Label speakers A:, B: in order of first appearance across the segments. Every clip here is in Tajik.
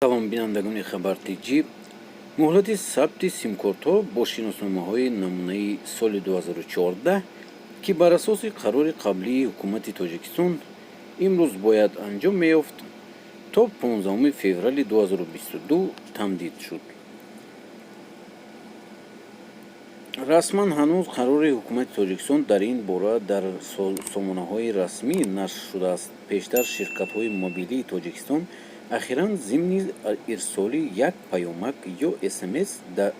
A: Салом, бинандагони Хабар Тҷ. Муҳлати сабти симкортҳо бо шиносномаҳои намунаи соли 2014, ки бар асоси қарори қаблии ҳукумати Тоҷикистон имрӯз бояд анҷом меёфт, то 15 феврали 2022 тамдид шуд. Расман ҳанӯз қарори ҳукумати Тоҷикистон дар ин бора дар сомонаҳои расмӣ нашр шудааст. Пештар ширкатҳои мобилии Тоҷикистон ахиран зимни ирсоли як паёмак ё СМС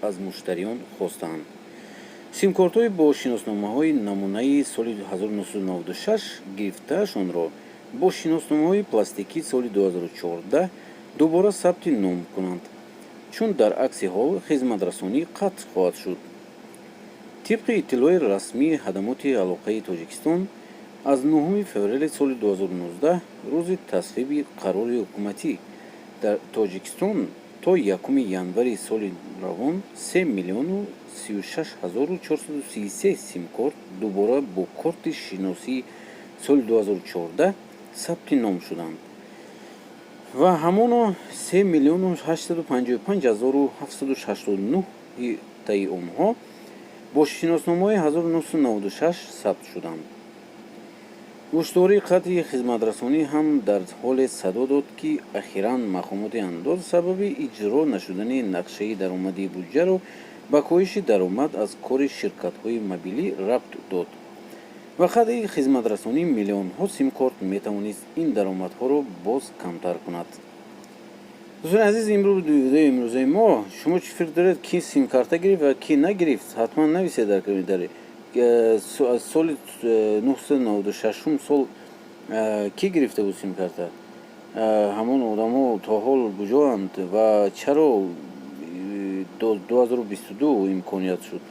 A: аз муштариён хостаанд, симкортҳои бо шиносномаҳои намунаи соли 1996 гирифтаашонро бо шиносномаҳои пластикии соли 2014 дубора сабти ном кунанд, чун дар акси ҳол хизматрасонӣ қатъ хоҳад шуд. Тибқи иттилои расмии Хадамоти алоқаи Тоҷикистон, аз 9 феврали соли 2019, рӯзи тасвиби қарори ҳукуматӣ дар Тоҷикистон, то 1 январи соли равон 3 036 433 симкорт дубора бо корти шиносии соли 2014 сабти ном шуданд ва ҳамоно 3 855 769 таи онҳо бо шиносномаҳои 1996 сабт шуданд. Ҳушдории қатъи хизматрасонӣ ҳам дар ҳоле садо дод, ки ахиран мақомоти андоз сабаби иҷро нашудани нақшаи даромади буҷаро ба коҳиши даромад аз кори ширкатҳои мобилӣ рабт дод ва қатъи хизматрасонии миллионҳо симкорт метавонист ин даромадҳоро боз камтар кунад. Дӯстони азиз, имрӯз видеои имрӯзаи мо. Шумо чӣ фикр доред, ки симкарта гирифт ва ки нагирифт? Ҳатман нависед дар комментарий. Соли 996 сол кӣ гирифта буд симкарта? Ҳамон одамо то ҳол куҷоанд ва чаро 2022 имконият шуд?